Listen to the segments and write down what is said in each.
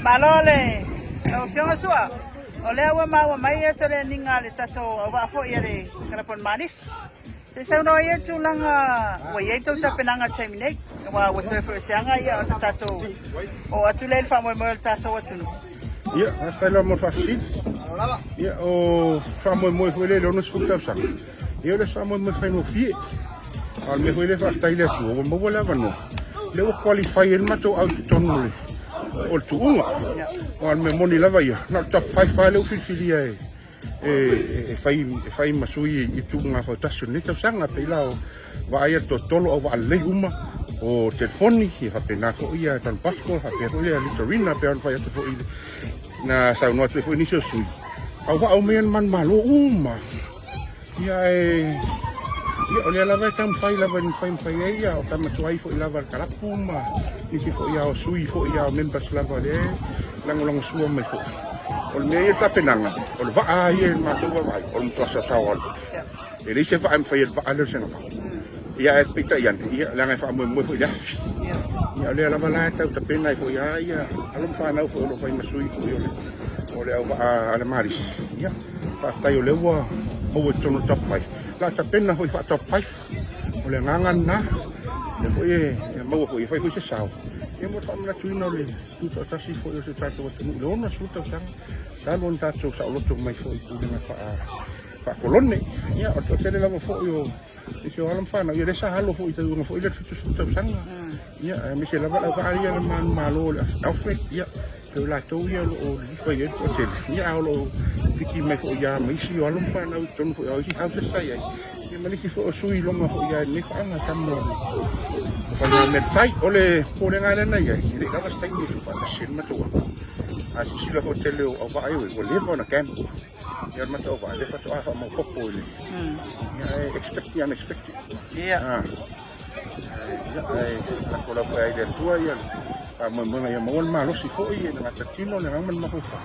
Malo le lau Afioga Sua. O lea ua maua mai e te le niga le tatou auvaa foi a le kalapu a le Malisi. Se i saunoa ia i tulaga ua i ai tou tapenaga i le taimi nei, aua ua toe feoseaga ia ona tatou oo atu lea i le faamoemoe o le tatou atunuu. Ia, faafetai lava mo le faafesili. Ia, o faamoemoe foi lea i le 60 tausaga, ia o le faamoemoe faigofie. A o le mea foi lea faafetai i le Atua ua maua le avanoa, lea ua qualify ai le matou au i totonu o le tuuga. Aua o le mea moni lava ia, na o le top 5 lava lea ua filifilia e e fai e fai ma sui i tuuga fautasi o lenei tausaga. Pei la o vaa ia toatolu au vaa lelei uma o telefoni, ia faapena foi ia Don Bosco, faapea foi ia Litorina, pei ona fai atu foi na saunoa atu ai foi nisi o sui, au vaa uma ia na manumalo uma. Ia e ia o lea lava e taumafai lava e mafai mafai ai ia o tama tuai foi lava le kalapu ma nisi foi ia o sui foi ia o members lava o lea e lagolagosua mai foi. O le mea ia tapenaga, o le vaa ia i le matou vaavaai, o le matua saosao alu. E leai se vaa e mafai e le vaa lea o le Sengavao. Ia ae peitai ane, ia leaga e faamoemoe foi i le afi. Ia o lea lava la e tau tapena ai foi lava ia alo ma fanau foi o lo o fai ma sui foi o le o le auvaa a le Malisi. Ia faafetai o lea ua maua i totonu o le top 5. O le a tapena foi faa-top 5. O le agaga lena, lea foi e maua foi e fai foi se sao. Ia mo le faamanatuina o le tutoatasi foi o si o tatou atunuu i le 60 tausaga talu ona tatou saoloto mai foi i pulega faa-kolone. Ia o le toatele lava foi o nisi o alo ma fanau, ia lea sa alo foi i tauga foi lea 70 tausaga. Ia aemaise lava le auvaa ia le manumalo o le Alfred, ia o latou ia o lo o lilifa i ai le toatele, ia a o lo o piki mai foi ia ma isi o alo ma fanau i totonu foi o isi houses sa i ai, ia ma nisi foi o sui loma foi ia i lenei faaga tama o le faigamea tai. O le popolega lea na i ai, e le i lava se taimi e tuufaatasi ai le matou auvaa. A silasila foi i le tele o auvaa ia ua leva ona gamble. Ia o le matou auvaa, lea faatoa faamaopoopo i le, ia e expect the unexpected. Ia. Ia, ae lafo lava ai le Atua ia le faamoemoega ia maua le malosi foi e le gata tino, le agaga ma le mafaufau.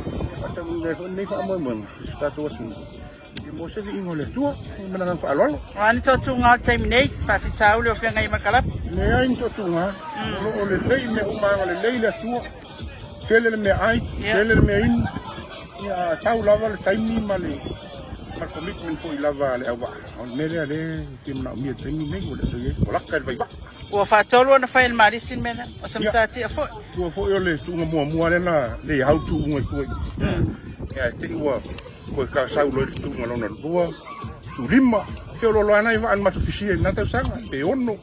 Ia faataunuu ai foi lenei faamoemoega i si tatou atunuu. Ia maua se viiga o le Atua ma le agaga faaaloalo. O a ni toatuga o le taimi nei, faafitauli o feagai ma kalapu? Leai ni toatuga, o lo o lelei mea uma, agalelei le Atua, tele le meaai, tele le meainu. Ia tau lava le taimi ma le ma le commitment foi lava a le auvaa. O le mea lea lea e fia manaomia i le taimi lenei, ua le toe i ai, ua laka i le vaivaa. Ua faatolu ona fai e le Malisi le mea lea, o se matatia foi. Ua foi o le tuuga muamua lea na le au tuuga i tua i. Ia ae te i ua toe sau loa i le tuuga lona lua, tulima, feoloolo lava nai vaa na matou fisia i lena tausaga, pe ono.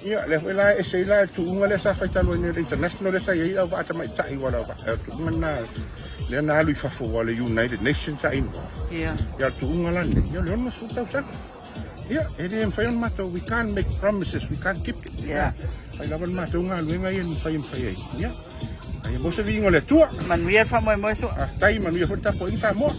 Ia, lea foi la e ese ai la le tuuga lea sa fai talu ai nei o le International lea sa i ai le auvaa tamaitai aua o le auvaa, o le tuuga lena lea na alu i fafo aua o le United Nations sa involve. Ia. Ia, o le tuuga la lenei, ia o le 60 tausaga. Ia, e le mafai ona matou, we can't make promises, we can't keep it. Ia. Fai lava le matou galuega ia e mafai e mafai ai. Ia, ae maua se viiga o le Atua. Manuia le faamoemoe Sua. Faafetai, manuia foi le tapuaiga Samoa.